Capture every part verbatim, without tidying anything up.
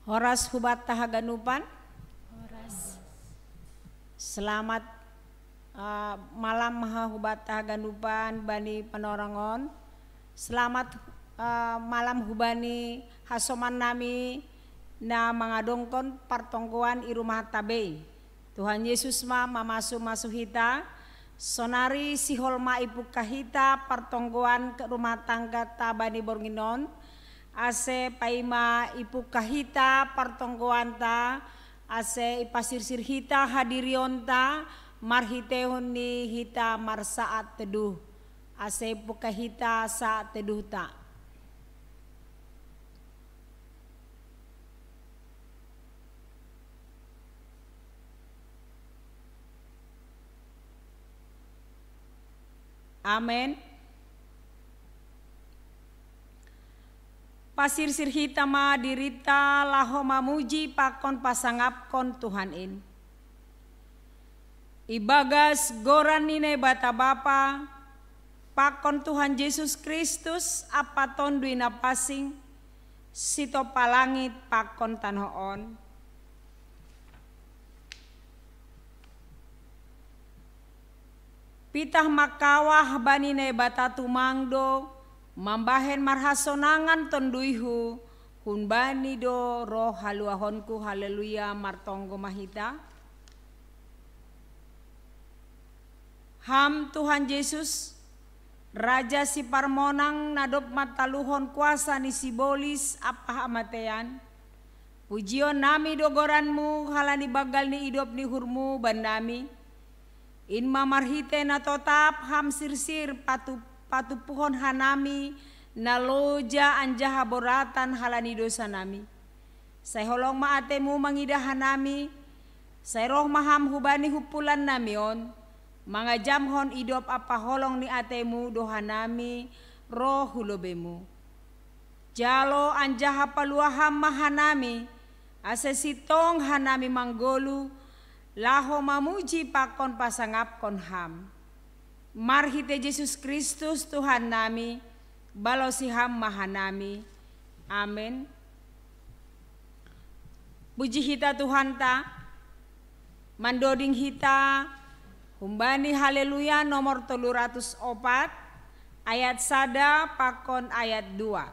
Horas hubat tahaganupan. Horas. Selamat uh, malam ha hubat tahaganupan bani panorangon. Selamat uh, malam hubani hasoman nami na mangadongkon partonggoan i rumah tabei. Tuhan Yesus ma mamasu-masu hita. Sonari sihol ma ipungkah hita partonggoan rumah tangga ta bani borngin on. Ase paima ipungkah hita partonggoanta, ase ipasirsir hita hadirionta, marhiteihon ni hita marsaat teduh, ase ipungkah hita saat teduhta. Amen. Pasirsir hita ma dirita laho mamuji pakon pasangapkon Tuhan in. Ibagas goran ni Naibata Bapa, pakon Tuhan Jesus Kristus ampa Tonduy Napansing, sitopa langit pakon tanoh on. Pitah mangkawah bani Naibata tumang do mambahen marhasonangan tonduyhu, humbani do roh haluahonku. Haleluya. Martonggo ma hita. Ham Tuhan Jesus, Raja Siparmonang na dob mantaluhon kuasa ni sibolis ampa hamatean, pujion nami do goranmu halani banggal ni idop ni uhurmu bannami. In ma marhite na totap ham sirsir patu, patumpuhon hanami na loja anjaha boratan halani dosa nami. Sai holong ma atemu mangidah hanami, sai roh ma ham hubani humpulan nami on, mangajamhon idop ampa holong ni atemu do hanami roh hu lobeimu. Jalo anjaha paluaham ma hanami, ase sintong hanami manggoluh, laho mamuji pakon pasangapkon ham. Marhite Jesus Kristus Tuhan nami, balosi ham ma hanami. Amen. Puji hita Tuhanta. Mandoding hita humbani Haleluya nomor tolu ratus opat, ayat sada pakon ayat dua.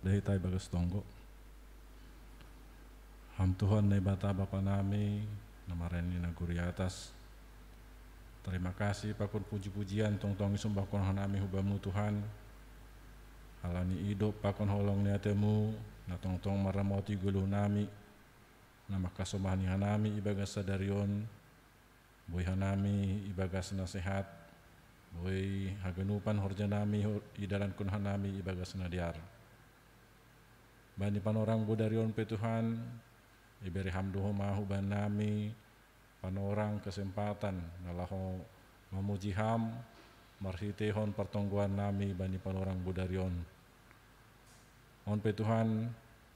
Dahita ibagas tonggo. Ham Tuhan Naibata Bapa nami, na marani nagori atas. Tarima kasih pakon puji-pujian tongtong isumbahkon hanami hu Bamu Tuhan. Halani idop pakon holong ni atemu, na tongtong maramoti goluh nami, na mangkasomani hanami ibagas sadari on, boi hanami ibagas na sehat, Boi haganupan horja nami idalankon hanami ibagas na dear. Bani panorang bodari on pe Tuhan, ibere Ham do homa huban nami panorang kesempatan na laho mamuji Ham marhiteihon partonggoan nami bani panorang bodari on. On pe Tuhan,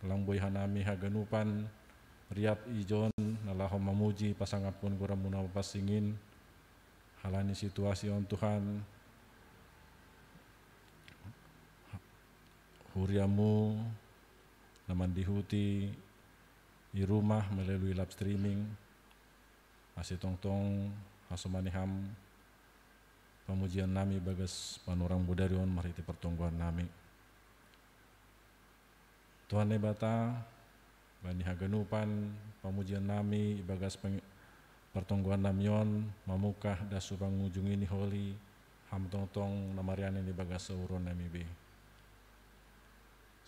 lang boi hanami haganupan riap ijon na laho mamuji pasangapkon goram-Mu na mapansing in, halani situasi on Tuhan, huria-Mu na mandihuti i rumah melalui live streaming, ase tongtong hasomani Ham pamujian nami bagas panorang bodari on marhite partonggoan nami. Tuhan Naibata, bani haganupan pamujian nami ibagas partonggoan nami on, mamungkah das hu pangujungi ni holi, Ham tongtong na marianan ibagas sauruon nami be.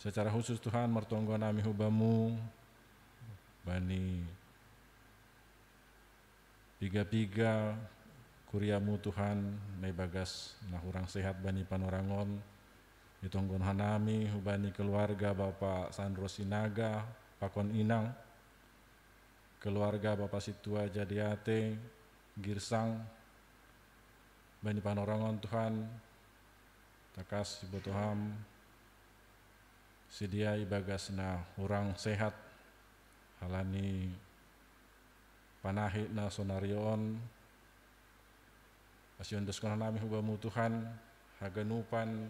Secara khusus Tuhan, martonggo nami hu Bamu bani piga-piga kuria-Mu Tuhan, na ibagas na hurang sehat bani panorang on, itonggohon hanami hubani keluarga Bapa Sandro Sinaga pakon inang, keluarga Bapa Sintua Jadiate Girsang, bani panorang on Tuhan, tangkas iboto Ham sidia ibagas na hurang sehat halani panahit na sonari on. Ase ondoskon hanami hu Bamu Tuhan haganupan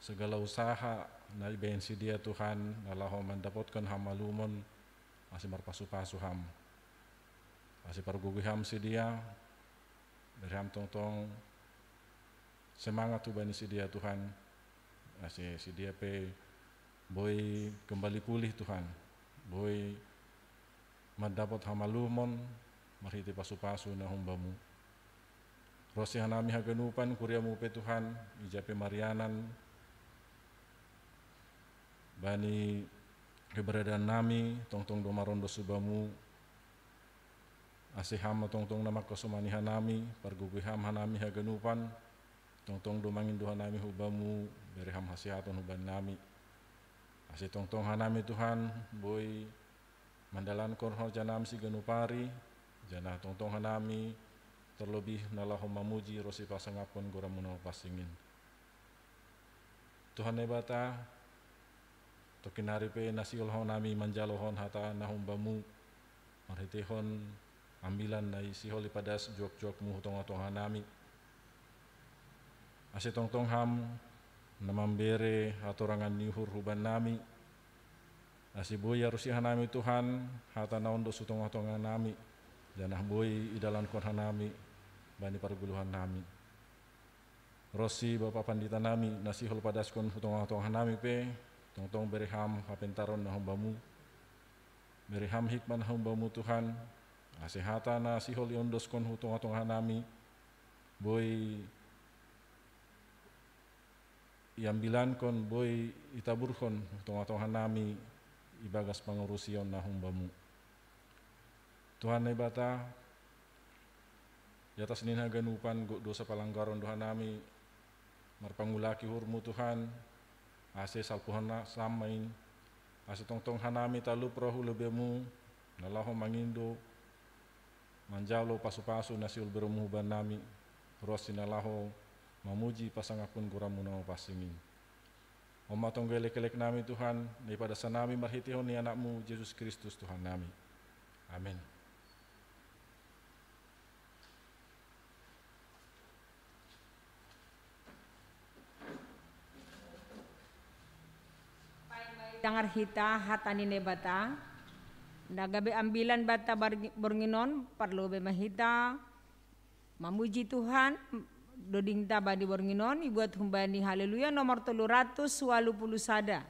segala usaha na ibahen sidia Tuhan na laho mandapotkon hamalumon, ase marpasu-pasu Ham, ase pargogoi Ham sidia, bere Ham tongtong semangat hubani sidia Tuhan, ase sidia pe boi kembali pulih Tuhan, boi mandapot hamalumon marhite pasu-pasu na hum Bamu. Ronsi hanami haganupan kuria-Mu pe Tuhan, ija pe marianan, bani keberadaan nami tongtong do marondos hu Bamu, ase Ham ma tongtong na mangkasomani hanami, pargogoi Ham hanami haganupan, tongtong do mangindo hanami hu Bamu, bere Ham hasehaton huban nami, ase tongtong hanami Tuhan boi mandalankon horja nami siganup ari, janah tongtong hanami terlobih na laho mamuji ronsi pasangapkon goram-Mu na mapansing in. Tuhan Naibata, tongkin ari pe na sihol hanami manjalohon hata na hum Bamu, marhiteihon ambilan na sihol ipadas juak-juak-Mu hu tonga-tonga nami, ase tongtong Ham na mambere hatorangan ni uhur huban nami, ase boi iarusi hanami Tuhan hata na ondos hu tonga-tonga nami, janah boi idalankon hanami bani pargoluhan nami. Ronsi Bapa Pandita nami na sihol padaskon hu tonga-tonga nami pe, tongtong bere Ham hapentaron na hum Bamu, bere Ham hikmat na hum Bamu Tuhan, ase hata na sihol iondoskon hu tonga-tonga nami boi iambilankon, boi itaburhon hu tonga-tonga nami ibagas pangurusion na hum Bamu. Tuhan Naibata, i atas ni haganupan gok dosa palanggaron do hanami marpangulaki uhur-Mu Tuhan, ase salpuhon Ham ma in, ase tongtong hanami talup roh hu lobei-Mu na laho mangindo, manjalo pasu-pasu na sihol bere-Mu huban nami, ronsi na laho mamuji pasangapkon goram-Mu na mapansing in. On ma tonggo elek-elek nami Tuhan, na ipadas hanami marhiteihon ni Anak-Mu Jesus Kristus Tuhan nami. Amen. Dangar hita hata ni Naibata, na gabe ambilan banta borngin on, parlobei ma hita mamuji Tuhan, dodingta bani borngin on ibuat humbani Haleluya nomor tolu ratus walu pulu sada.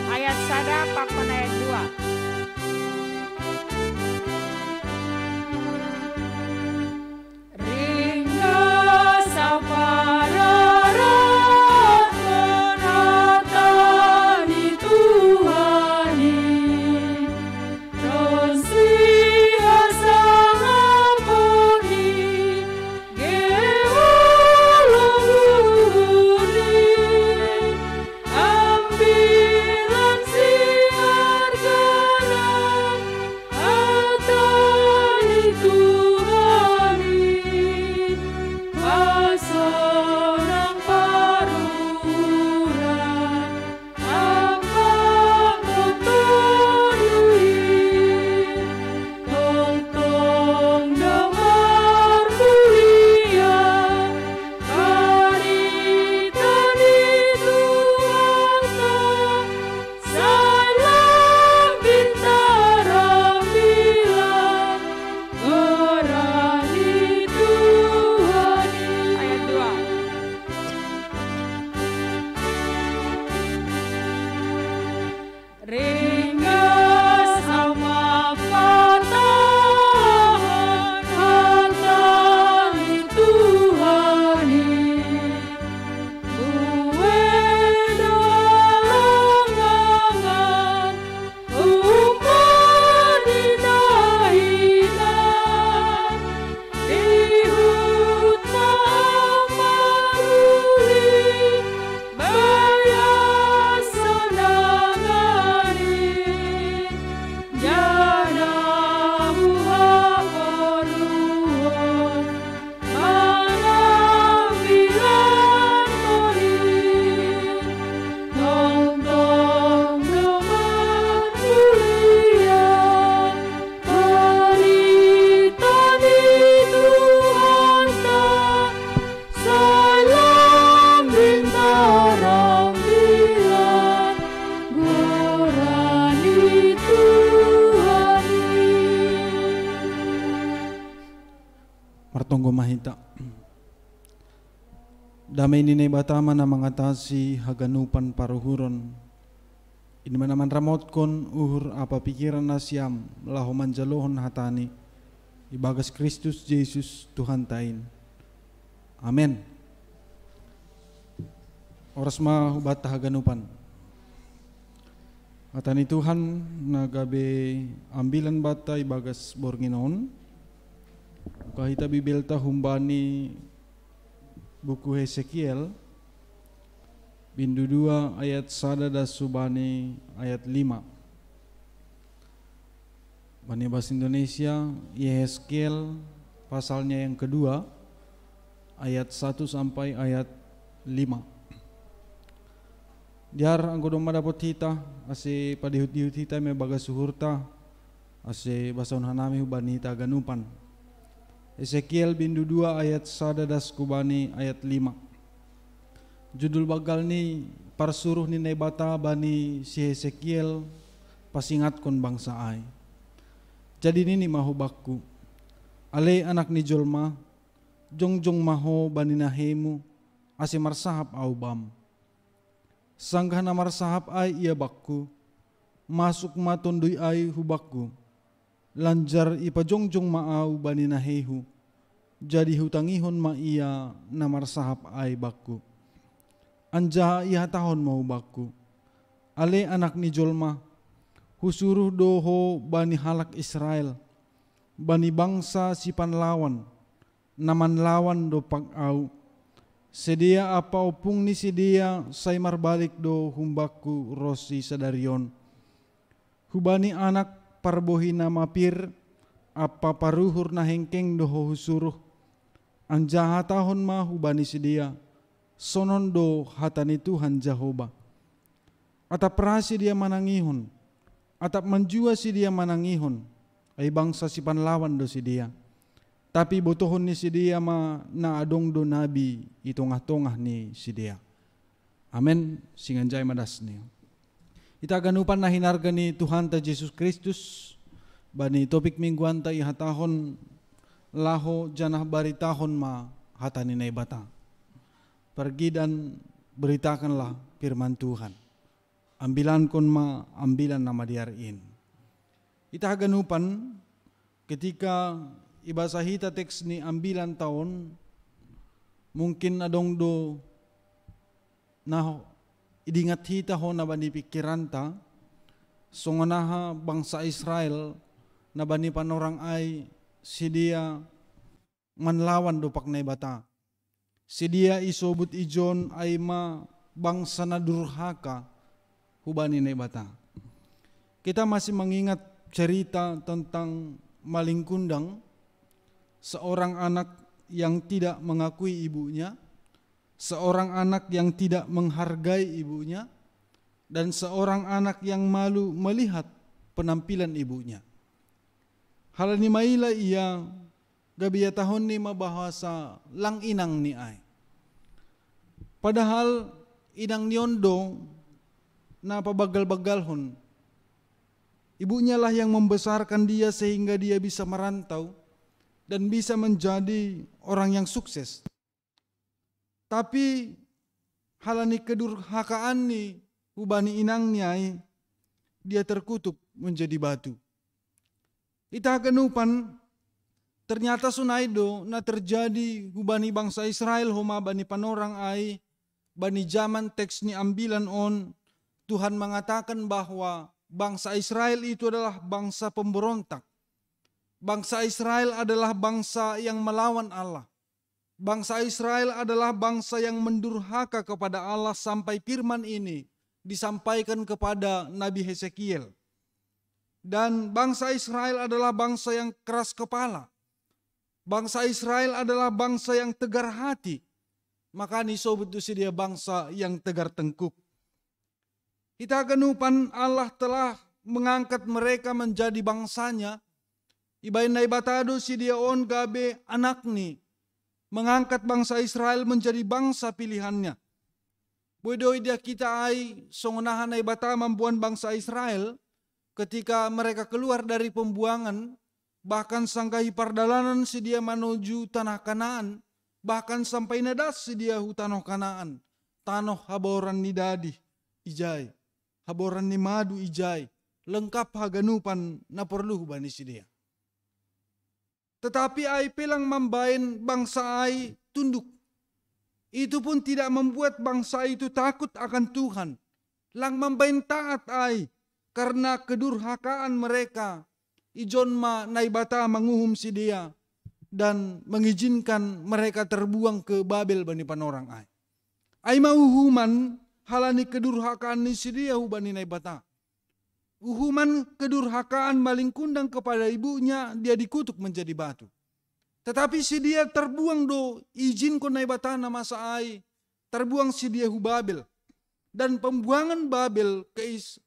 Ayat sada pakon ayat dua. Ringgas au parorotkon hata ni Tuhan i. Dame ni Naibata ma na mangatasi haganupan paruhuron, i ma na manramotkon uhur apapikiran nasiam laho manjalohon hataNi, ibagas Kristus Jesus Tuhanta in. Amen. Oras ma hubata haganupan. Hata ni Tuhan na gabe ambilan banta ibagas borngin on. Buka hita Bibelta humbani buku Hesekiel, bindu dua ayat sada das hubani ayat lima. Bani bahasa Indonesia, Yehezkiel, pasalnya yang kedua, ayat satu sampai ayat lima. Diar anggo domma dapot hita, ase padihut-dihut hita me bagas uhurta, ase basahon hanami hubani hita ganupan. Hesekiel bindu dua ayat sada das hubani ayat lima. Judul banggal ni parsuruh ni Naibata bani si Hesekiel pasingatkon bangsa ai. Jadi nini ma hubakku, ale anak ni jolma, jongjong ma ho bani naheimu, ase marsahap au bam. Sanggah na marsahap ai ia bakku, masuk ma tonduy ai hubakku, lanjar ipajongjong ma au bani naheihu, jadi hutangihon ma ia na marsahap ai bakku. Anjaha ihatahon ma hubakku, ale anak ni jolma, husuruh do ho bani halak Israel, bani bangsa sipanlawan, na manlawan dompak au. Sidea ampa ompung ni sidea sai marbalik do humbakku ronsi sadari on. Hubani anak parbohi na mapir ampa paruhur na hengkeng do ho husuruh, anjaha hatahon ma hubani sidea, sonon do hata ni Tuhan Jahowa. Atap ra sidea manangihon, atap manjua sidea manangihon, ai bangsa sipanlawan do sidea. Tapi botohon ni sidea ma na adong do nabi i tongah-tongah ni sidea. Amen. Singanjai ma dasni. Hita ganupan na hinarga ni Tuhanta Jesus Kristus, bani topik mingguanta ihatahon laho janah baritahon ma hata ni Naibata. Pergi dan beritakanlah firman Tuhan. Ambilankon ma ambilan na madear in. Hita haganupan, ketika ibasa hita teks ni ambilanta on, mungkin adong do na idingat hita hona bani pikiranta, songon aha bangsa Israel na bani panorang ai sidea manlawan dompak Naibata. Sidea isobut ijon ai ma bangsa na durhaka hubani Naibata. Kita masih mengingat cerita tentang maling kundang, seorang anak yang tidak mengakui ibunya, seorang anak yang tidak menghargai ibunya, dan seorang anak yang malu melihat penampilan ibunya. Halani maila ia, gabe ihatahon ni ma bahasa lang inang ni ai. Padahal inang ni on do na pabagal-bagalhon. Ibunya lah yang membesarkan dia sehingga dia bisa merantau dan bisa menjadi orang yang sukses. Tapi halani kedurhakaan ni hubani inang ni ai, dia terkutuk menjadi batu. Hita haganupan, ternyata sonai do na terjadi hubani bangsa Israel homa bani panorang ai, bani jaman teks ni ambilan on, Tuhan mengatakan bahwa bangsa Israel itu adalah bangsa pemberontak. Bangsa Israel adalah bangsa yang melawan Allah. Bangsa Israel adalah bangsa yang mendurhaka kepada Allah sampai firman ini disampaikan kepada Nabi Hesekiel. Dan bangsa Israel adalah bangsa yang keras kepala. Bangsa Israel adalah bangsa yang tegar hati. Maka isobut do sidea bangsa yang tegar tengkuk. Hita haganupan, Allah telah mengangkat mereka menjadi bangsanya. Ibaen Naibata do sidea on gabe anakni, mengangkat bangsa Israel menjadi bangsa pilihannya. Boi do idia hita ai songon aha Naibata mamboan bangsa Israel ketika mereka keluar dari pembuangan, bahkan sanggah i pardalanan sidea manuju tanah Kanaan, Bahkan sampai na das si dia hu tanoh Kanaan, tanoh haboran ni dadi ijai, haboran ni madu ijai, lengkap haganupan na porlu hubani si dia. Tetapi ai pe lang mambaen bangsa ai tunduk. Itu pun tidak membuat bangsa itu takut akan Tuhan. Lang mambaen taat ai karena kedurhakaan mereka. Ijon ma Naibata manguhum si dia dan mengizinkan mereka terbuang ke Babel bani panorang ai. Ai ma uhuman halani kedurhakaan ni si dia hubani Naibata. Uhuman kedurhakaan malingkundang kepada ibunya, dia dikutuk menjadi batu. Tetapi si dia terbuang do, izinkon Naibata na masa ai, terbuang si dia hu Babel. Dan pembuangan Babel ke Is-,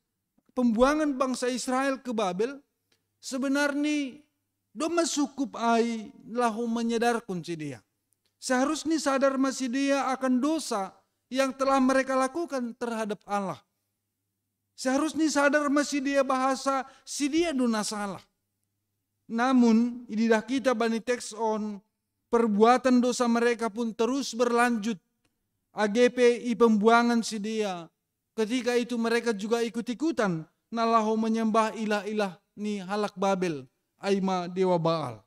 pembuangan bangsa Israel ke Babel sebenarnya domma sukup ai laho menyadarkon si dia. Seharusnya sadar ma si dia akan dosa yang telah mereka lakukan terhadap Allah. Seharusnya sadar ma si dia bahasa si dia do na salah. Namun ididah kita bani teks on, perbuatan dosa mereka pun terus berlanjut. Age pe i pembuangan si dia, ketika itu mereka juga ikut-ikutan na laho menyembah ilah-ilah ni halak Babel, ai ma dewa Baal.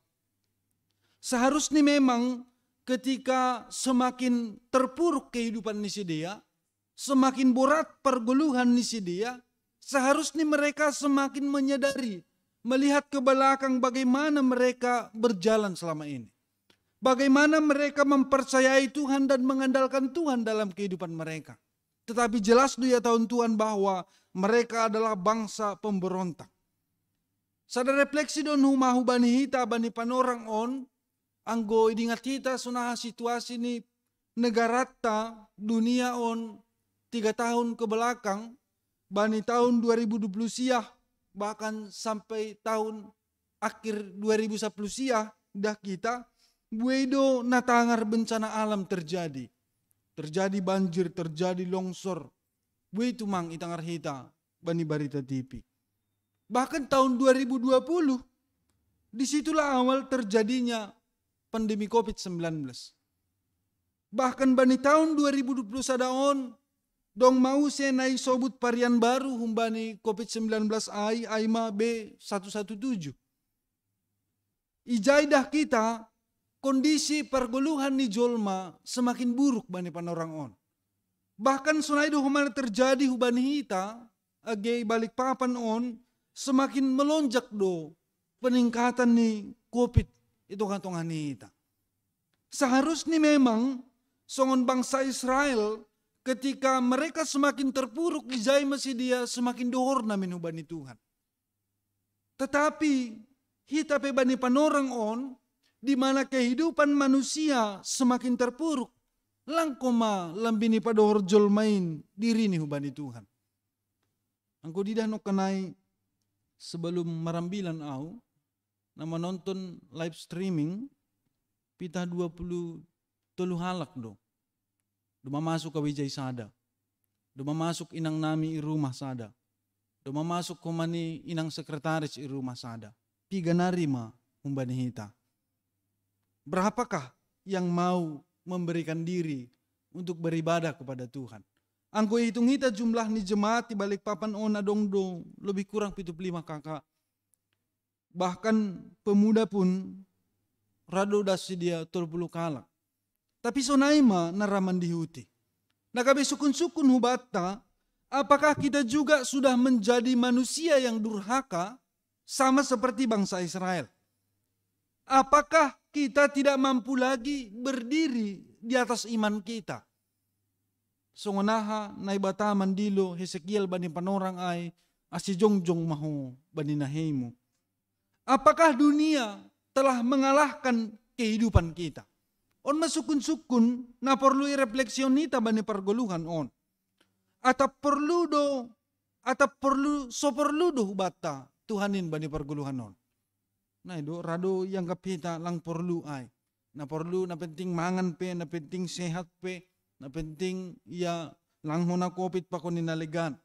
Seharusnya memang ketika semakin terpuruk kehidupan ni si dia, semakin borat pergoluhan ni si dia, seharusnya mereka semakin menyadari, melihat ke belakang bagaimana mereka berjalan selama ini. Bagaimana mereka mempercayai Tuhan dan mengandalkan Tuhan dalam kehidupan mereka. Tetapi jelas do ia tahun Tuhan bahwa mereka adalah bangsa pemberontak. Sada refleksi do numa hubani hita bani panorang on, anggo idingat hita sonaha situasi ni negarata dunia on tiga tahun ke belakang, bani tahun dua ribu dua puluh siah, bahkan sampai tahun akhir dua ribu sepuluh siah, dah kita, buei do na tangar bencana alam terjadi. Terjadi banjir, terjadi longsor. Buei tumang itangar hita bani barita T V. Bahkan tahun dua ribu dua puluh, disitulah awal terjadinya pandemi covid sembilan belas. Bahkan bani tahun dua ribu dua puluh sada on, dong ma use na isobut varian baru humbani covid sembilan belas ai, ai ma B satu satu tujuh. Ijai dah kita, kondisi pergoluhan ni jolma semakin buruk bani panorang on. Bahkan sonai do homa na terjadi hubani hita, age i Balikpapan on, semakin melonjak do peningkatan ni covid i tongah-tongah ni hita. Seharusnya memang songon bangsa Israel, ketika mereka semakin terpuruk, ijai ma si dia semakin dohor na min hubani Tuhan. Tetapi hita pe bani panorang on, di mana kehidupan manusia semakin terpuruk, langko ma lambini padohor jolma in dirini hubani Tuhan. Anggo didah nongkanai, sebelum marambilan au, na manonton live streaming, pitah dua puluh tolu halak do. Doma masuk awijai sada. Doma masuk inang nami i rumah sada. Doma masuk homa ni inang sekretaris i rumah sada. Piga nari ma humbani hita. Berapakah yang mau memberikan diri untuk beribadah kepada Tuhan? Anggo ihitung hita jumlah ni jemaat i Balikpapan on adong do lebih kurang pitu puluh lima K K. Bahkan pemuda pun ra do das si dia tolu puluh kalak. Tapi sonai ma na ra mandihuti. Na gabe sukun-sukun hubanta, apakah kita juga sudah menjadi manusia yang durhaka sama seperti bangsa Israel? Apakah kita tidak mampu lagi berdiri di atas iman kita? Songon aha Naibata mandilo Hesekiel bani panorang ai, asi jongjong ma ho bani naheimu. Apakah dunia telah mengalahkan kehidupan kita? On ma sukun-sukun na porlu irefleksion hita bani pargoluhan on. Atap porlu do, atap porlu, so porlu do hubanta Tuhan in bani pargoluhan on. Na i do, ra do ianggap hita lang porlu ai. Na porlu, na penting mangan pe, na penting sehat pe, na penting ia lang hona covid pakon ni na legan.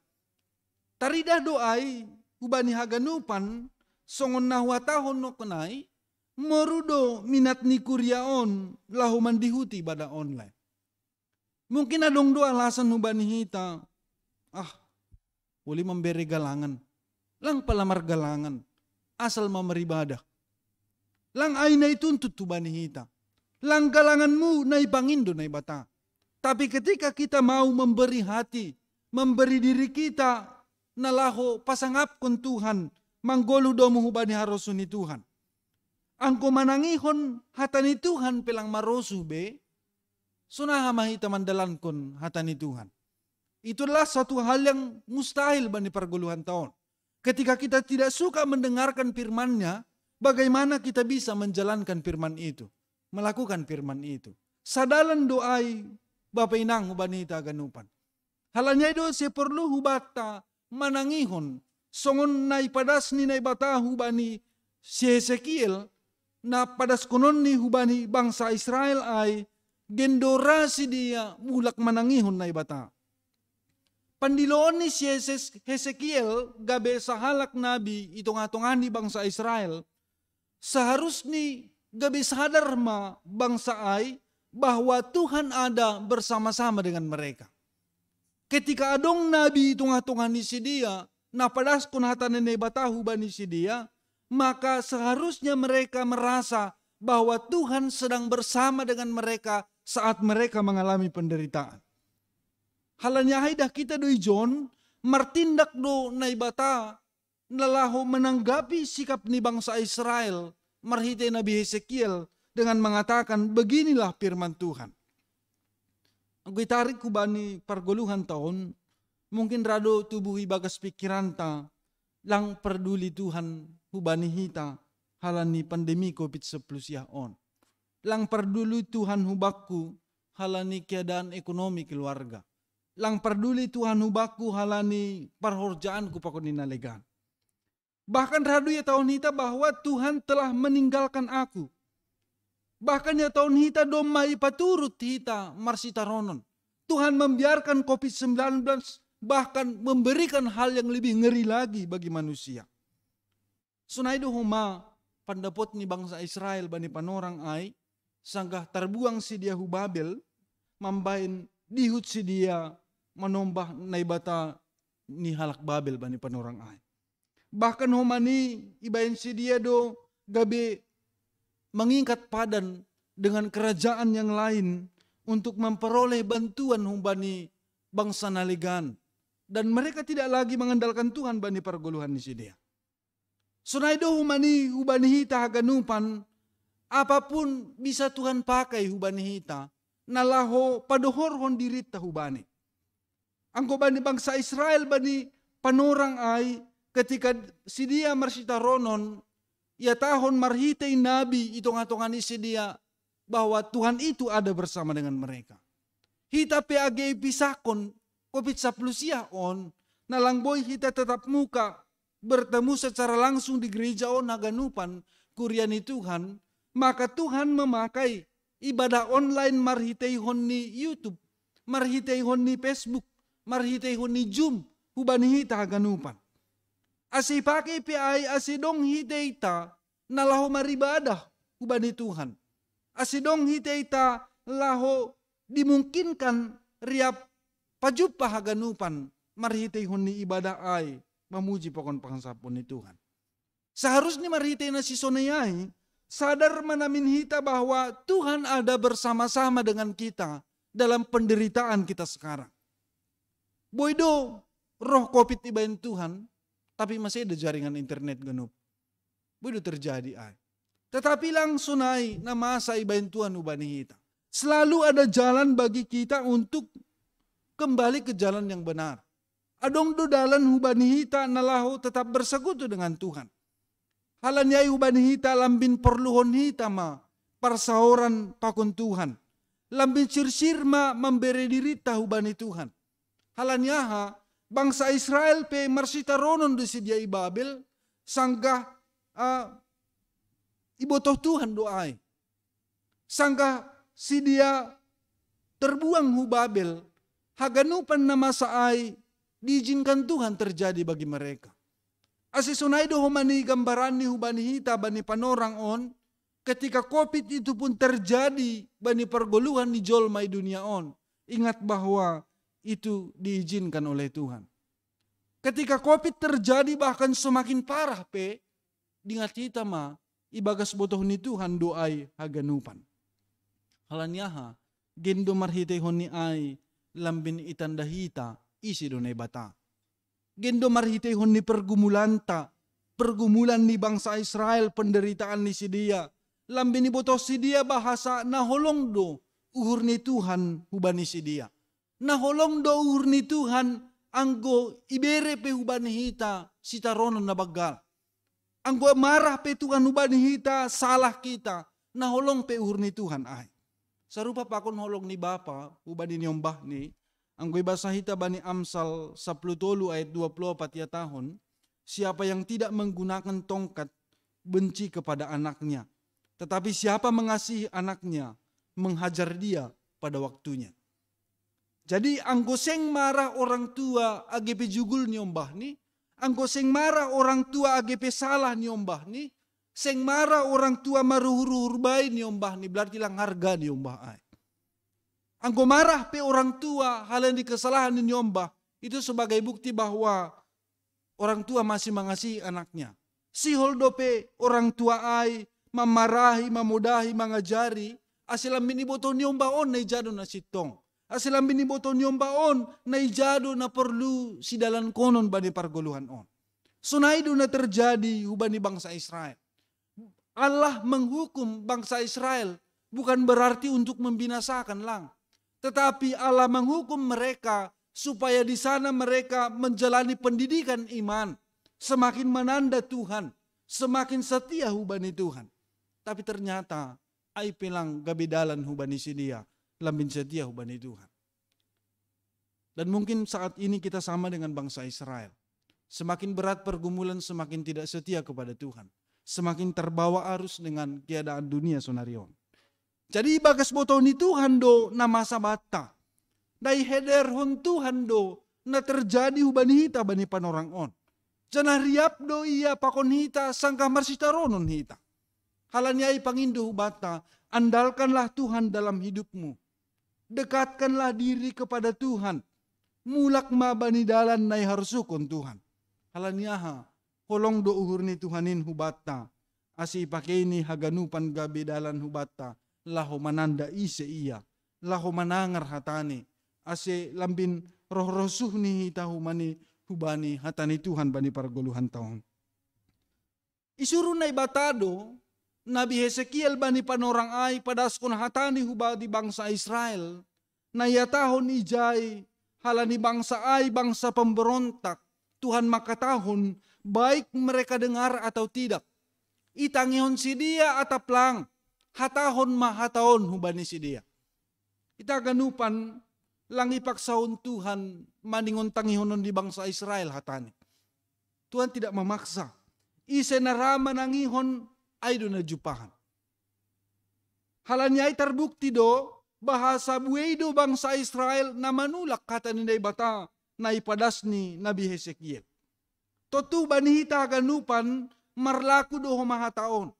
Taridah do ai hubani haganupan, songon na huhatahon nongkanai, moru do minat ni kuria on laho mandihuti ibadah online. Mungkin adong do alasan hubani hita, ah, uli mambere galangan, lang pala margalangan, asal ma maribadah. Lang ai na ituntut hubani hita. Lang galanganmu na ipangindo Naibata. Tapi ketika kita mau memberi hati, memberi diri kita na laho pasangapkon Tuhan, manggoluh domu hubani harosuh ni Tuhan. Anggo manangihon hata ni Tuhan pe lang marosuh be, sonaha ma hita mandalankon hata ni Tuhan. Itu adalah suatu hal yang mustahil bani pargoluhan taon. Ketika kita tidak suka mendengarkan firman-Nya, bagaimana kita bisa menjalankan firman itu, melakukan firman itu? Sadalan do ai bapa inang hubani hita haganupan. Halani ai do sai porlu hubanta manangihon songon na ipadas ni Naibata hubani si Hesekiel, na padaskonon ni hubani bangsa Israel ai, gendorasi dia mulak manangihon Naibata. Pandiloon ni si Heses-, Hesekiel gabe sahalak nabi i tongah-tongah ni bangsa Israel, seharusni gabe sadar ma bangsa ai bahwa Tuhan ada bersama-sama dengan mereka. Ketika adong nabi i tongah-tongah ni sidea, na padaskon hata ni Naibata hubani sidea, maka seharusnya mereka merasa bahwa Tuhan sedang bersama dengan mereka saat mereka mengalami penderitaan. Halani aha idah hita do ijon, martindak do Naibata na laho menanggapi sikap ni bangsa Israel marhitei nabi Hesekiel dengan mengatakan, "Beginilah firman Tuhan." Anggo itarik hubani pargoluhan taon, mungkin ra do tubuh ibagas pikiranta, lang parduli Tuhan hubani hita halani pandemi covid sampulu sia on. Lang parduli Tuhan hubakku halani keadaan ekonomi keluarga. Lang parduli Tuhan hubakku halani parhorjaanku pakon ni na legan. Bahkan ra do ihatahon hita bahwa Tuhan telah meninggalkan aku. Bahkan ihatahon hita domma ipaturut hita marsitaronon. Tuhan membiarkan covid sembilan belas bahkan memberikan hal yang lebih ngeri lagi bagi manusia. Sonai do homa pandapot ni bangsa Israel bani panorang ai, sanggah tarbuang sidea hu Babel, mambahen dihut sidea manombah naibata ni halak Babel bani panorang ai. Bahkan homa ni ibahen sidea do gabe mangingkat padan dengan kerajaan yang lain untuk memperoleh bantuan hubani bangsa na legan. Dan mereka tidak lagi mengandalkan Tuhan bani pargoluhan ni sidea. Sonai do homa ni hubani hita haganupan, apapun bisa Tuhan pakai hubani hita, na laho padohorhon dirinta hubani. Anggo bani bangsa Israel bani panorang ai, ketika sidea marsitaronon, ihatahon marhitei nabi i tongah-tongah ni sidea, bahwa Tuhan itu ada bersama dengan mereka. Hita pe age ipisahkon covid sampulu sia on, na lang boi hita tatap muka bertemu secara langsung di gereja on haganupan kuria ni Tuhan, maka Tuhan memakai ibadah online marhiteihon ni YouTube, marhiteihon ni Facebook, marhiteihon ni Zoom, hubani hita haganupan. Ase ipake pe ai ase dong hiteita na laho maribadah hubani Tuhan. Ase dong hiteita laho dimungkinkan riap pajumpa haganupan marhiteihon ni ibadah ai mamuji pakon pangasapon ni Tuhan. Seharusnya marhitei na sisonai ai, sadar ma namin hita bahwa Tuhan ada bersama-sama dengan kita dalam penderitaan kita sekarang. Boi do roh covid ibahen Tuhan, tapi masih ada jaringan internet ganup. Boi do terjadi ai. Tetapi lang sonai na masa ibahen Tuhan hubani hita. Selalu ada jalan bagi kita untuk kembali ke jalan yang benar. Adong do dalan hubani hita na laho tetap bersekutu dengan Tuhan. Halani ai hubani hita lambin porluhon hita ma parsaoran pakon Tuhan. Lambin sirsir ma mambere dirinta hubani Tuhan. Halani aha, bangsa Israel pe marsitaronon do sidea i Babel, sanggah, ah, ibotoh Tuhan do ai. Sanggah sidea terbuang hu Babel, haganupan na masa ai diizinkan Tuhan terjadi bagi mereka. Ase sonai do homa ni gambaran ni hubani hita bani panorang on, Ketika covid itu pun terjadi bani pargoluhan ni jolma i dunia on, ingat bahwa itu diizinkan oleh Tuhan. Ketika covid terjadi bahkan semakin parah pe, dingat hita ma, ibagas botoh ni Tuhan do ai haganupan. Halaniaha, gendo marhiteihon ni ai, lambin itanda hita, ise do Naibata. Gendo marhiteihon ni pergumulanta, pergumulan ni bangsa Israel, penderitaan ni sidia, lambin ibotoh sidia bahasa na holong do uhur ni Tuhan hubani sidia. Na holong do uhur ni Tuhan anggo ibere pe hubani hita sitaronon na banggal. Anggo marah pe Tuhan hubani hita, salah kita, na holong pe uhur ni Tuhan ai. Sarupa pakon holong ni Bapa hubani niombahni, anggo ibasa hita bani Amsal sapuluh tolu ayat dua puluh opat iatahon, siapa yang tidak menggunakan tongkat benci kepada anaknya, tetapi siapa mengasihi anaknya, menghajar dia pada waktunya. Jadi anggo seng marah orang tua age pe jugul niombahni, anggo seng marah orang tua age pe salah niombahni, seng marah orang tua maruhur-uhur bai niombahni, berarti lang harga niombah ai. Anggo marah pe orang tua halani kesalahan ni niombah, itu sebagai bukti bahwa orang tua masih mengasihi anaknya. Sihol dope orang tua ai mamarahi, mamodahi, mangajari, ase lambin ibotoh niombah on na ija do na sintong. Ase lambin ibotoh niombah on na ija do na porlu sidalankonon bani pargoluhan on. Sonai do na terjadi hubani bangsa Israel. Allah menghukum bangsa Israel bukan berarti untuk membinasakan lang. Tetapi Allah menghukum mereka supaya di sana mereka menjalani pendidikan iman, semakin menanda Tuhan, semakin setia hubani Tuhan. Tapi ternyata ai pe lang gabe dalan hubani sidia, lambin setia hubani Tuhan. Dan mungkin saat ini kita sama dengan bangsa Israel. Semakin berat pergumulan, semakin tidak setia kepada Tuhan. Semakin terbawa arus dengan keadaan dunia sonari on. Jadi ibagas botoh ni Tuhan do na masa banta. Na iheberhon Tuhan do na terjadi hubani hita bani panorang on. Janah riap do ia pakon hita sanggah marsitaronon hita. Halani ai pangindo hubanta, andalkanlah Tuhan dalam hidupmu. Dekatkanlah diri kepada Tuhan. Mulak ma bani dalan na iharosuhkon Tuhan. Halaniaha, holong do uhur ni Tuhan in hubanta, ase ipakei ni haganupan gabe dalan hubanta, laho mananda ise ia, laho manangar hatani, ase lambin roh-rosuh ni hita humani hubani hata ni Tuhan bani pargoluhanta on. Isuru Naibata do Nabi Hesekiel bani panorang ai padashon hatani hubani bangsa Israel, na iatahon ijai halani bangsa ai bangsa pemberontak, Tuhan mangkatahon, baik mereka dengar atau tidak. Itangihon sidia atap lang, hatahon ma hata on hubani sidia. Ita ganupan lang ipaksahon Tuhan maningon tangihonon di bangsa Israel hatani. Tuhan tidak memaksa. Ise na ra manangihon ai do na jumpahan. Halani ai tarbukti do bahasa buei do bangsa Israel na manulak hata ni Naibata na ipadas ni Nabi Hesekiel. Tontu bani hita haganupan marlaku do homa hata on.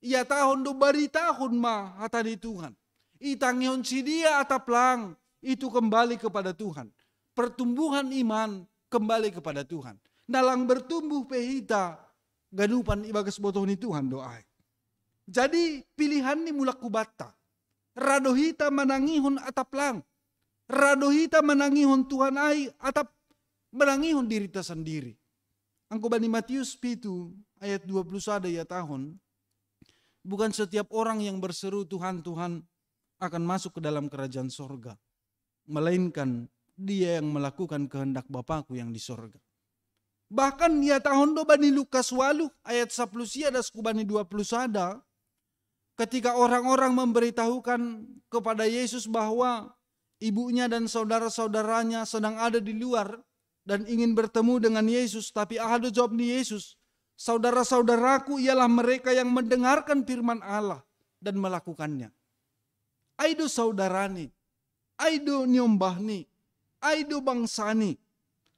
Iatahon do baritahon ma hata ni Tuhan. Itangihon sidia atap lang, itu kembali kepada Tuhan. Pertumbuhan iman kembali kepada Tuhan. Na lang bertumbuh pe hita ganupan ibagas botoh ni Tuhan do ai. Jadi pilihan ni mulak hubanta. Ra do hita manangihon atap lang. Ra do hita manangihon Tuhan ai atap manangihon dirita sandiri. Anggo bani Matius pitu ayat dua puluh sada iatahon, bukan setiap orang yang berseru Tuhan, Tuhan akan masuk ke dalam kerajaan sorga, melainkan dia yang melakukan kehendak Bapakku yang di sorga. Bahkan iatahon do bani Lukas walu ayat sapuluh sia das ku bani dua puluh sada, ketika orang-orang memberitahukan kepada Yesus bahwa ibunya dan saudara-saudaranya sedang ada di luar dan ingin bertemu dengan Yesus, tapi aha do jawab ni Yesus, "Saudara-saudaraku ialah mereka yang mendengarkan firman Allah dan melakukannya." Ai do saudarani, ai do niombahni, ai do bangsani.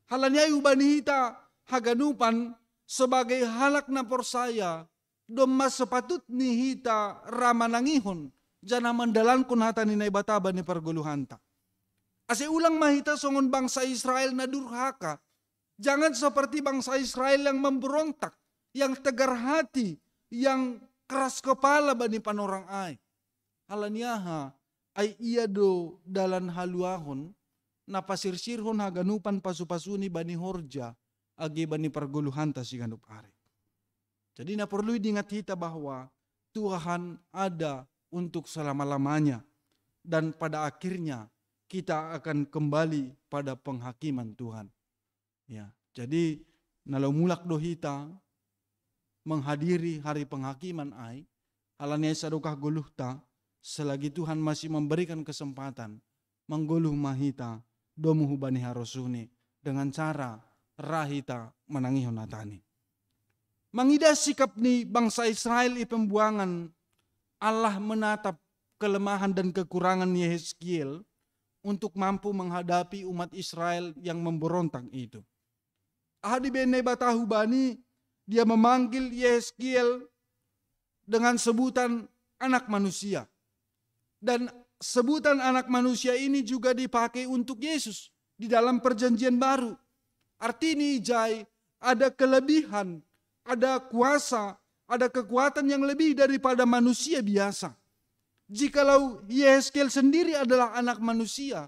Halani ai hubani hita haganupan sebagai halak na porsaya, Doma sepatutni hita ra manangihon, janah mandalankon hata ni Naibata bani pargoluhanta. Ase ulang ma hita songon bangsa Israel na durhaka. Jangan seperti bangsa Israel yang memberontak, yang tegar hati, yang keras kepala bani panorang ai. Halani aha? Ai ia do dalan haluahon, na pasirsirhon haganupan pasupasuni bani horja, age bani pargoluhanta siganup ari. Jadi na perlu diingat hita bahwa Tuhan ada untuk selama-lamanya, dan pada akhirnya kita akan kembali pada penghakiman Tuhan. Ya, jadi na laho mulak do hita menghadiri hari penghakiman ai, halani ai sadokah goluhta, selagi Tuhan masih memberikan kesempatan, manggoluh ma hita domu hubani harosuni dengan cara ra hita manangihon hatani. Mangidah sikap ni bangsa Israel i pembuangan, Allah menatap kelemahan dan kekurangan Yehezkiel untuk mampu menghadapi umat Israel yang memberontak itu. Aha dibaen Naibata hubani? Dia memanggil Yehezkiel dengan sebutan anak manusia. Dan sebutan anak manusia ini juga dipakai untuk Yesus di dalam perjanjian baru. Artini ijai ada kelebihan, ada kuasa, ada kekuatan yang lebih daripada manusia biasa. Jikalau Yehezkiel sendiri adalah anak manusia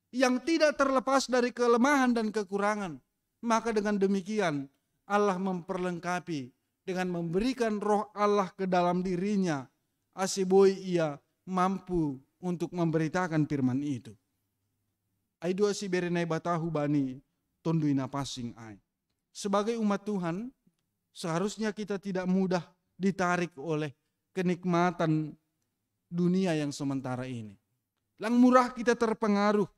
yang tidak terlepas dari kelemahan dan kekurangan, maka dengan demikian Allah memperlengkapi dengan memberikan Roh Allah ke dalam dirinya, ase boi ia mampu untuk memberitakan firman itu. Ai dua sibere Naibata hubani Tonduy Napansing ai. Sebagai umat Tuhan, seharusnya kita tidak mudah ditarik oleh kenikmatan dunia yang sementara ini. Lang murah kita terpengaruh.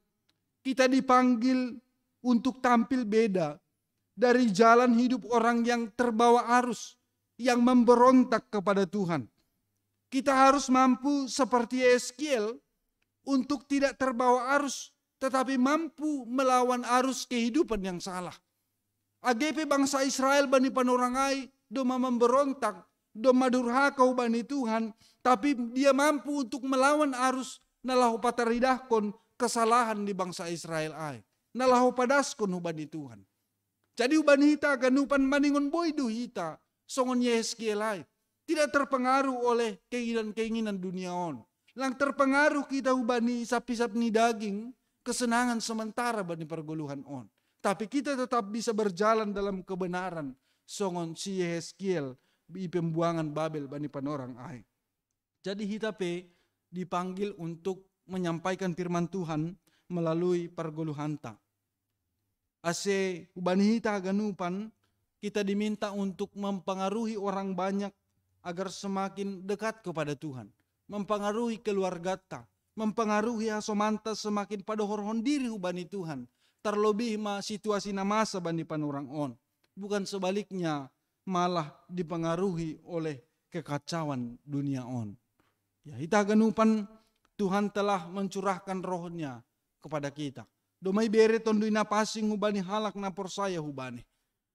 Kita dipanggil untuk tampil beda dari jalan hidup orang yang terbawa arus, yang memberontak kepada Tuhan. Kita harus mampu seperti Yehezkiel untuk tidak terbawa arus, tetapi mampu melawan arus kehidupan yang salah. Age pe bangsa Israel bani panorang ai doma memberontak, doma durhaka hubani Tuhan, tapi dia mampu untuk melawan arus na laho pataridahkon kesalahan ni bangsa Israel ai, na laho padaskon hubani Tuhan. Jadi hubani hita haganupan maningon boi do hita songon Yehezkiel ai, tidak terpengaruh oleh keinginan-keinginan dunia on. Lang terpengaruh kita hubani isap-isap ni daging, kesenangan sementara bani pargoluhan on. Tapi kita tetap bisa berjalan dalam kebenaran songon si Yehezkiel i pembuangan Babel bani panorang ai. Jadi hita pe dipanggil untuk menyampaikan firman Tuhan melalui pargoluhanta. Ase hubani hita haganupan, kita diminta untuk mempengaruhi orang banyak agar semakin dekat kepada Tuhan, mempengaruhi keluargata, mempengaruhi hasomanta semakin padohorhon diri hubani Tuhan, terlebih ma situasi na masa bani panorang on. Bukan sebaliknya, malah dipengaruhi oleh kekacauan dunia on. Ya, hita haganupan, Tuhan telah mencurahkan Roh-Nya kepada kita. Doma ibere Tonduy Napansing hubani halak na porsaya hubani,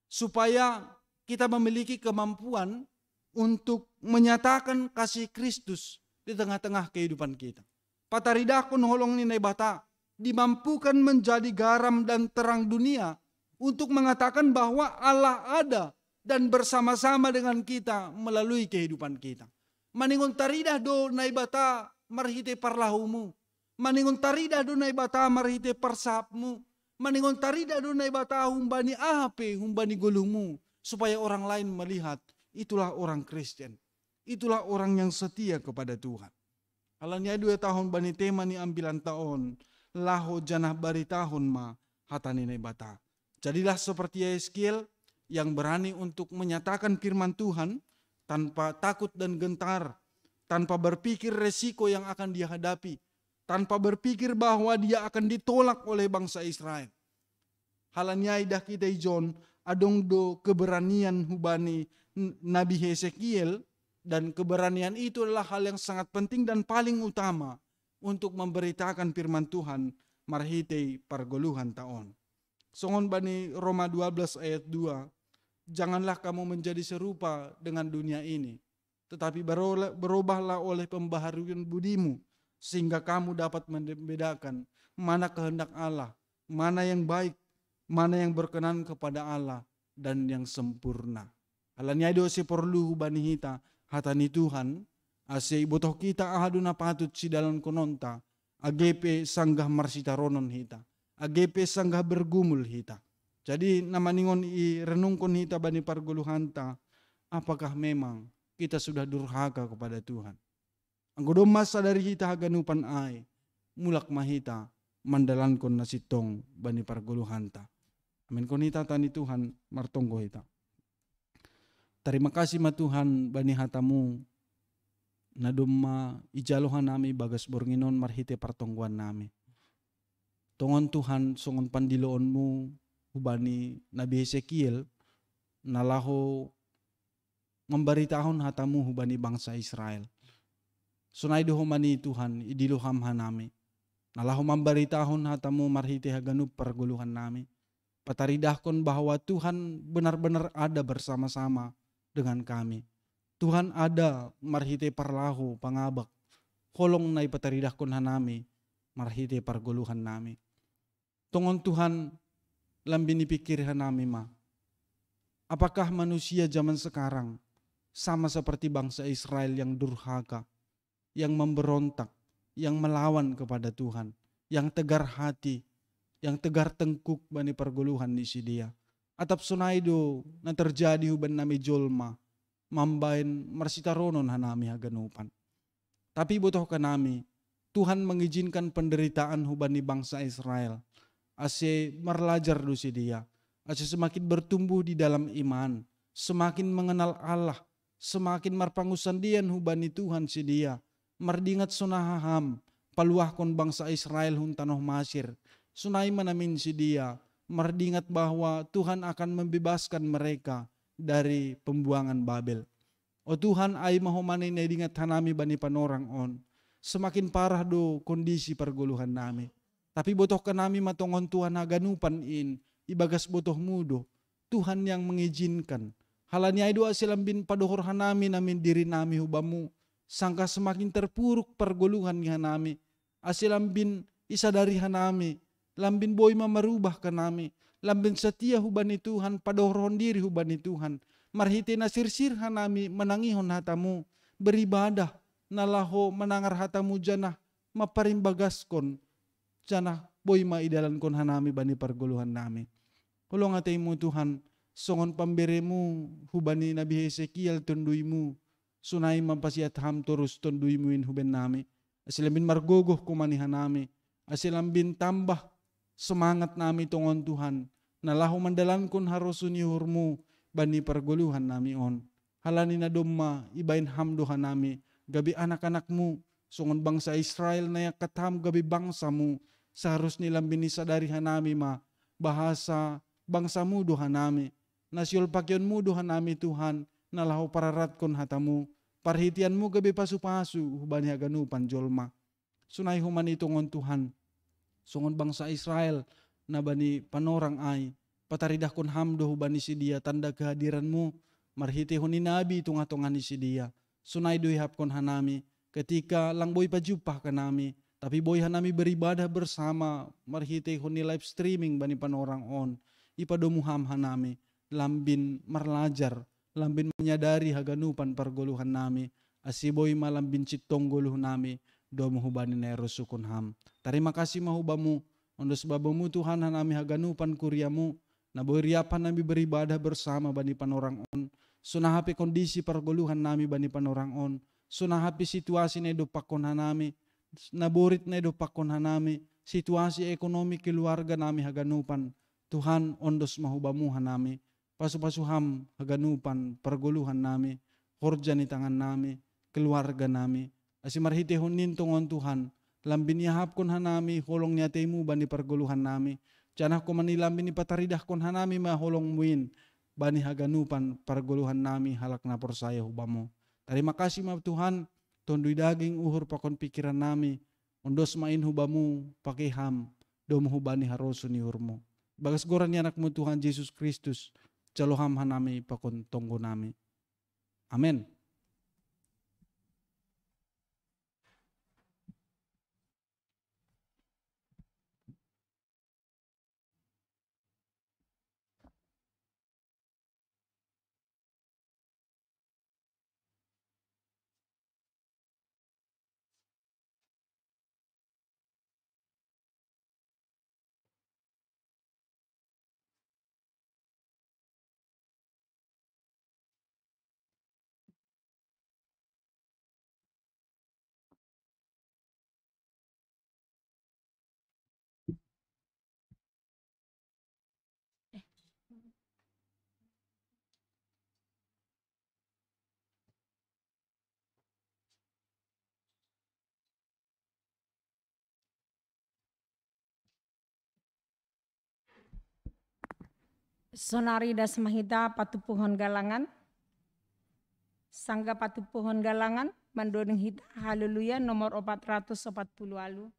supaya kita memiliki kemampuan untuk menyatakan kasih Kristus di tengah-tengah kehidupan kita. Pataridahkon holong ni Naibata, dimampukan menjadi garam dan terang dunia untuk mengatakan bahwa Allah ada dan bersama-sama dengan kita melalui kehidupan kita. Maningon taridah do Naibata marhite parlahumu. Maningon taridah do Naibata marhite parsahapmu. Maningon taridah do Naibata humbani aha pe humbani goluhmu, supaya orang lain melihat itulah orang Kristen. Itulah orang yang setia kepada Tuhan. Halani ai do huhatahon bani tema ni ambilanta on, laho janah baritahon ma hata ni Naibata. Jadilah seperti Yehezkiel yang berani untuk menyatakan firman Tuhan tanpa takut dan gentar, tanpa berpikir resiko yang akan dia hadapi, tanpa berpikir bahwa dia akan ditolak oleh bangsa Israel. Halani ai dah kita ijon, adong do keberanian hubani Nabi Hesekiel, dan keberanian itu adalah hal yang sangat penting dan paling utama untuk memberitakan firman Tuhan marhitei pargoluhan taon. Songon bani Roma dua belas ayat dua, janganlah kamu menjadi serupa dengan dunia ini, tetapi berola-, berubahlah oleh pembaharuan budimu, sehingga kamu dapat membedakan mana kehendak Allah, mana yang baik, mana yang berkenan kepada Allah, dan yang sempurna. Alani ai do ase porlu hubani hita hata ni Tuhan, ase ibotoh hita aha do na patut sidalonkononta, age pe sanggah marsitaronon hita, age pe sanggah bergumul hita. Jadi na maningon irenungkon hita bani pargoluhanta, apakah memang kita sudah durhaka kepada Tuhan? Anggo domma sadari hita haganupan ai, mulak ma hita mandalankon na sintong bani pargoluhanta. Amen. Kon hita hata ni Tuhan, martonggo hita. Tarima kasih ma Tuhan bani hatamu, na domma ijalo hanami bagas borngin on marhite partonggoan nami. Tongon Tuhan, songon pandiloonmu hubani Nabi Hesekiel, na laho mambaritahon hatamu hubani bangsa Israel. Sonai do homa ni Tuhan, idilo ham hanami, na laho mambaritahon hatamu marhite haganup pargoluhan nami, pataridahkon bahwa Tuhan benar-benar ada bersama-sama dengan kami. Tuhan ada marhite parlaho pangabak, holong na ipataridahkon hanami marhite pargoluhan nami. Tongon Tuhan, lambin ipikir hanami ma, apakah manusia zaman sekarang sama seperti bangsa Israel yang durhaka, yang memberontak, yang melawan kepada Tuhan, yang tegar hati, yang tegar tengkuk bani pargoluhan ni sidea? Atap sonai do na terjadi huban nami jolma, mambaen marsitaronon hanami haganupan. Tapi botohkan nami, Tuhan mengizinkan penderitaan hubani bangsa Israel, ase marlajar do sidea, ase semakin bertumbuh di dalam iman, semakin mengenal Allah, semakin marpangusandean hubani Tuhan sidea, mardingat sonaha ham paluahkon bangsa Israel hun tanoh Masir. Sonai ma namin sidea mardingat bahwa Tuhan akan membebaskan mereka dari pembuangan Babel. O Tuhan, ai ma homa ni na idingat hanami bani panorang on, semakin parah do kondisi pargoluhan nami. Tapi botohkan nami ma tongon Tuhan haganupan in, ibagas botohmu do, Tuhan yang mengizinkan. Halani ai do ase lambin padohor hanami namin diri nami hubamu, sangkah semakin terpuruk pargoluhan ni hanami, ase lambin isadari hanami, lambin boi ma marubah hanami, lambin satia hubani Tuhan, padohorhon diri hubani Tuhan, marhite na sirsir hanami manangihon hatamu, beribadah, na laho manangar hatamu janah mamparimbagaskon, janah boi ma idalankon hanami bani pargoluhan nami. Holong ateimu Tuhan, songon pamberemu hubani Nabi Hesekiel tonduimu, sonai ma pasiat ham torus tonduimu in huben nami, ase lambin margogoh homa ni hanami, ase lambin tambah semangat nami tongon Tuhan, na laho mandalankon harosuh ni uhurmu bani pargoluhan nami on. Halani na domma ibaen ham do hanami gabe anak-anakmu, songon bangsa Israel na iangkat ham gabe bangsamu, seharusni lambin isadari hanami ma bahasa bangsamu do hanami, na siolpakeonmu do hanami Tuhan, na laho pararatkon hatamu, parhiteanmu gabe pasu-pasu hubani haganupan jolma. Sonai homa ni tongon Tuhan, songon bangsa Israel na bani panorang ai, pataridahkon ham do hubani sidea tanda kehadiranmu, marhitehon ni nabi i tongah-tongah ni sidea. Sonai do ihapkon hanami, ketika lang boi pajumpah hanami, tapi boi hanami beribadah bersama marhitehon ni live streaming bani panorang on, ipadomu ham hanami, lambin marlajar, lambin manyadari haganupan pargoluhan nami, ase boi ma lambin sintong goluh nami, domu hubani na irosuhkon ham. Tarima kasih ma hubamu, ondos babamu Tuhan hanami haganupan kuriamu, na boi riap hanami beribadah bersama bani panorang on, sonaha pe kondisi pargoluhan nami bani panorang on, sonaha pe situasi na idompakkon hanami, na borit na idompakkon hanami, situasi ekonomi keluarga nami haganupan, Tuhan, ondos ma hubamu hanami, pasu-pasu ham haganupan pargoluhan nami, horja ni tangan nami, keluarga nami, ase marhitehon in tongon Tuhan, lambin iahapkon hanami holong ni ateimu bani pargoluhan nami, janah homa ni lambin ipataridahkon hanami ma holongmu in bani haganupan pargoluhan nami halak na porsaya hubamu. Tarima kasih ma Tuhan, tondui daging, uhur pakon pikiran nami, ondos ma in hubamu, pake ham, domu hubani harosuh ni uhurmu. Bagas goran ni anakmu Tuhan Jesus Kristus, jalo ham hanami pakon tonggo nami. Amen. Sonari das ma hita patupuhon galangan. Sangga patupuhon galangan, mandoding hita Haleluya nomor opat ratus opat puluh alu.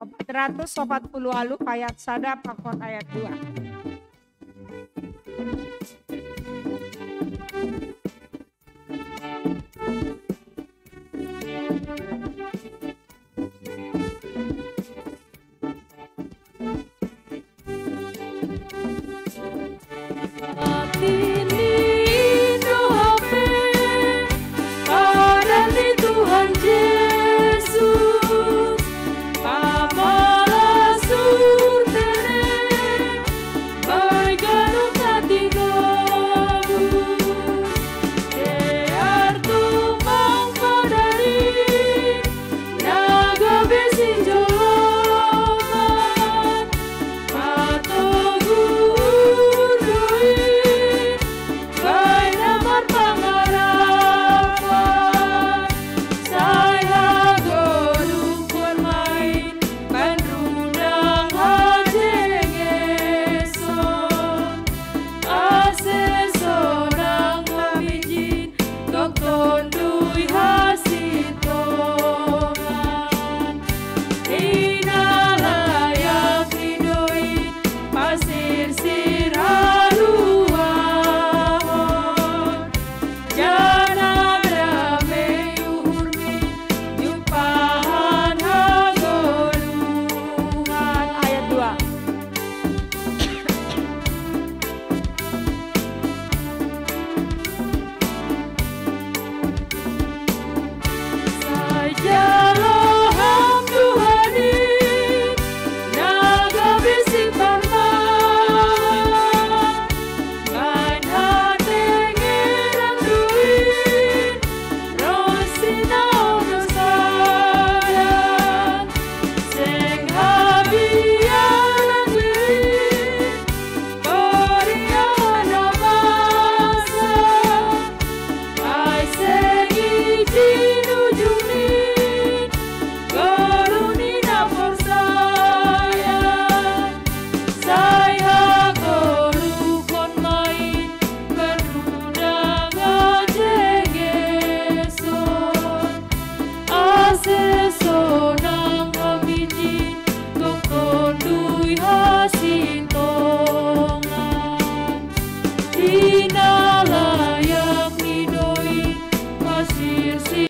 Opat ratus opat puluh alu ayat sada pakon ayat dua. Tuhan Yesus, pamala surtene, baigano tatigabu, te artu mangpadari, naga besi joloman, patogur doi, baina marpangarapan, sai hagoluhon mai, bain rundang hajengeson, ase sonang hami jin, gok Tonduy Hasintongan. Inalayak ni doi, pasirsir haluahon, janah damei uhurmi, jumpahan hagoluhan. Ayat dua. Sai jalo Ham Tuhan i, na gabe siparman, bain hatengeran doi, ronsi na ondo sadan, seng habiaran doi, koriahan na masa, ai seng ijin ujungni, goluh ni na porsaya, sai hagoluhon mai, bain rundang hajengeson, ase sonang hami jin, gok Tonduy Hasintongan. Inalayak ni doi, pasirsir.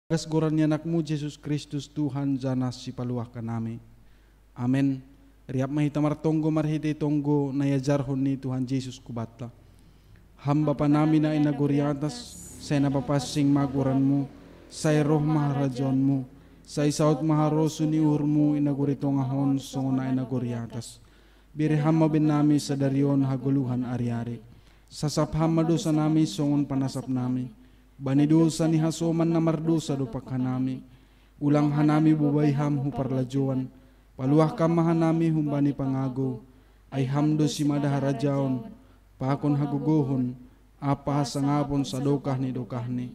Bagas goran ni Anak-Mu Jesus Kristus, Tuhan janah Sipaluah kanami. Amen. Riap ma hita martonggo marhitei tonggo na iajarhon ni Tuhan Jesus kubanta. Ham Bapa nami na i nagori atas, sai na papansing ma goran-Mu, sai roh ma harajaon-Mu, sai saut ma harosuh ni uhur-Mu i nagori tongah on songon na i nagori atas. Bere Ham ma bennami sadari on hagoluhan ari-ari. Sasap Ham ma dousanami songon panasapnami bani dousa ni hasoman na mardousa dompak hanami. Ulang hanami bobai Ham hu parlajouan, paluah Kam ma hanami humbani pangagou. Ai Ham do simada harajaon, pakon hagogohon, Apa hasangapon sadokah ni dokahni.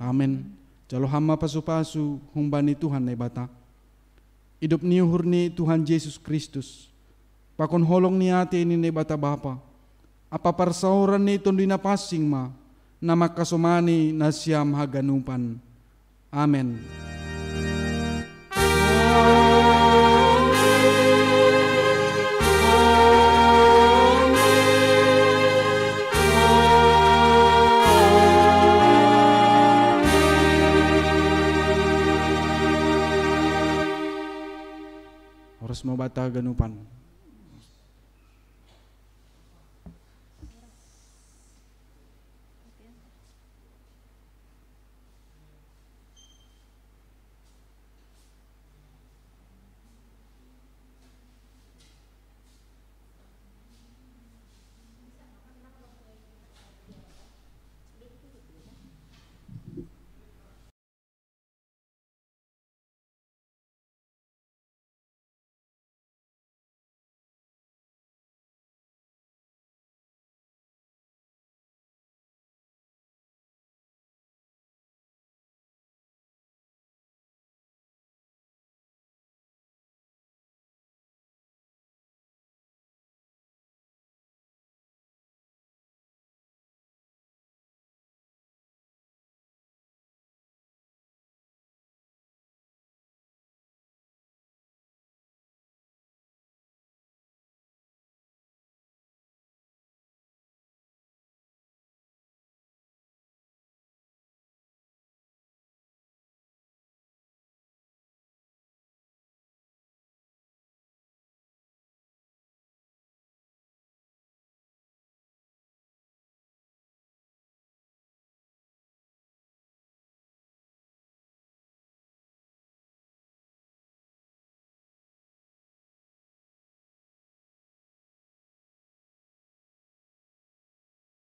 Amen. Jalo hama pasu-pasu humbani Tuhan Naibata. Idop ni uhur ni Tuhan Jesus Kristus, pakon holong ni atei ni Naibata Bapa, ampa parsaoran ni Tonduy Napansing ma, na mangkasomani nasiam haganupan. Amen. Horas ma banta haganupan.